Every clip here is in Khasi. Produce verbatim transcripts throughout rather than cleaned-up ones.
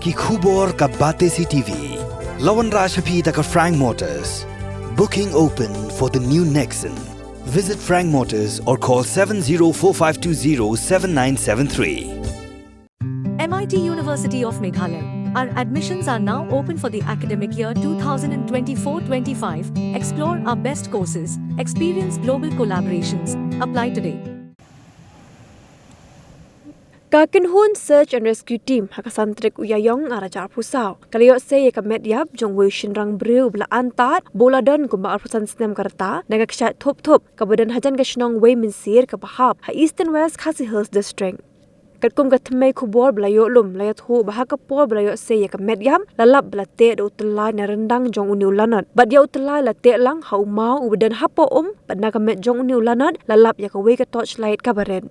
Ki khubor ka Batesi TV. La wanrah sha phi da ka Frank Motors. Booking open for the new Nexon. Visit Frank Motors or call seven zero four five two zero seven nine seven three. M I T University of Meghalaya. Our admissions are now open for the academic year twenty twenty-four twenty-five. Explore our best courses, experience global collaborations. Apply today. Ka kynhun Search and Rescue Team ha ka san tarik u Ïaïong ar hajar arphew saw ka la ïoh sei ïa ka met ïap jong uwei u shynrang briew uba la antad ba u la don kumba arphew san snem ka rta na ka kshaid thup thup kaba don hajan ka shnong Wei Mynsiem kaba hap ha Eastern West Khasi Hills District. Katkum ka thymmei khubor ba la ïoh lum, la ïathuh ba ha ka por ba la ïoh sei ïa ka met ïap, la lap ba la teh da u tyllai na ryndang jong une u lanot. Bad ïa u tyllai la teh lang ha u maw uba don hapoh um, bad na ka met jong une u lanot la lap ïa kawei ka torchlight kaba rit.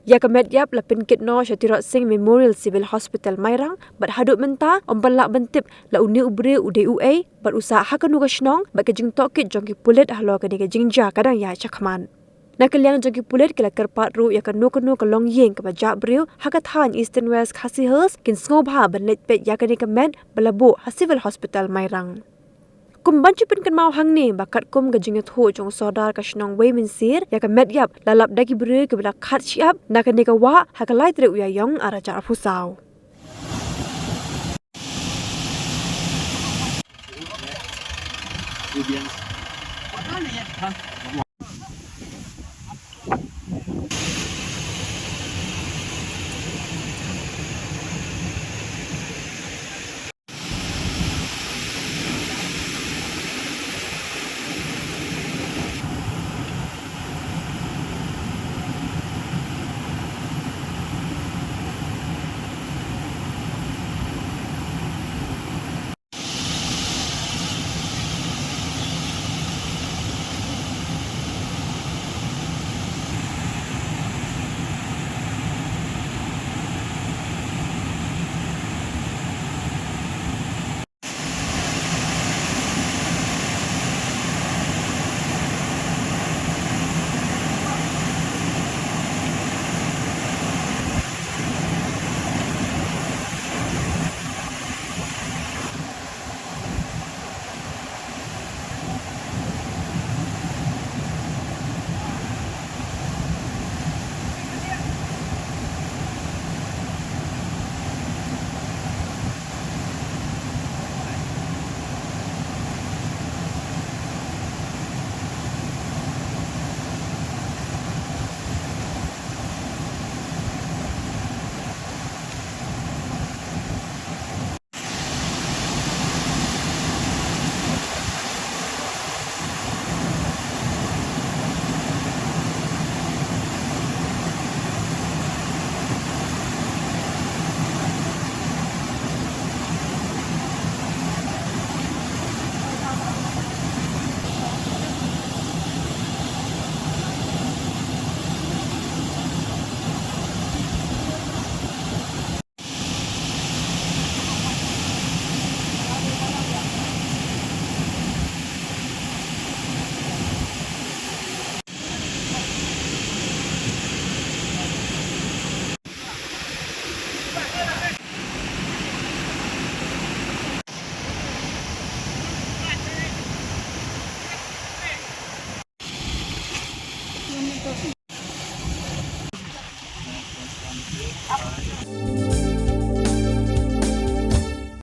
Ïa ka met ïap la pynkit noh sha Tirot Sing Memorial Civil Hospital Mairang, bad haduh mynta ym pat lah ban tip la une u briew u dei uei, bad u sah ha kano ka shnong, bad ka jingtohkit jong ki pulit halor kane ka jingjia ka dang ïaid shakhmat. Na ka liang jong ki pulit ki la kyrpad ruh ïa kano kano ka longïing kaba jah briew ha ka thaiñ Eastern West Khasi Hills kin sngewbha ban leit peit ïa kane ka met ba la buh ha Civil Hospital Mairang. Kum ban shu pynkynmaw hangne ba katkum ka jingïathuh jong u sordar ka shnong Wei Mynsiem, ïa ka met ïap la lap da ki briew kiba la khat shyiap na kane ka wah ha ka lai tarik u Ïaïong ar hajar arphew saw.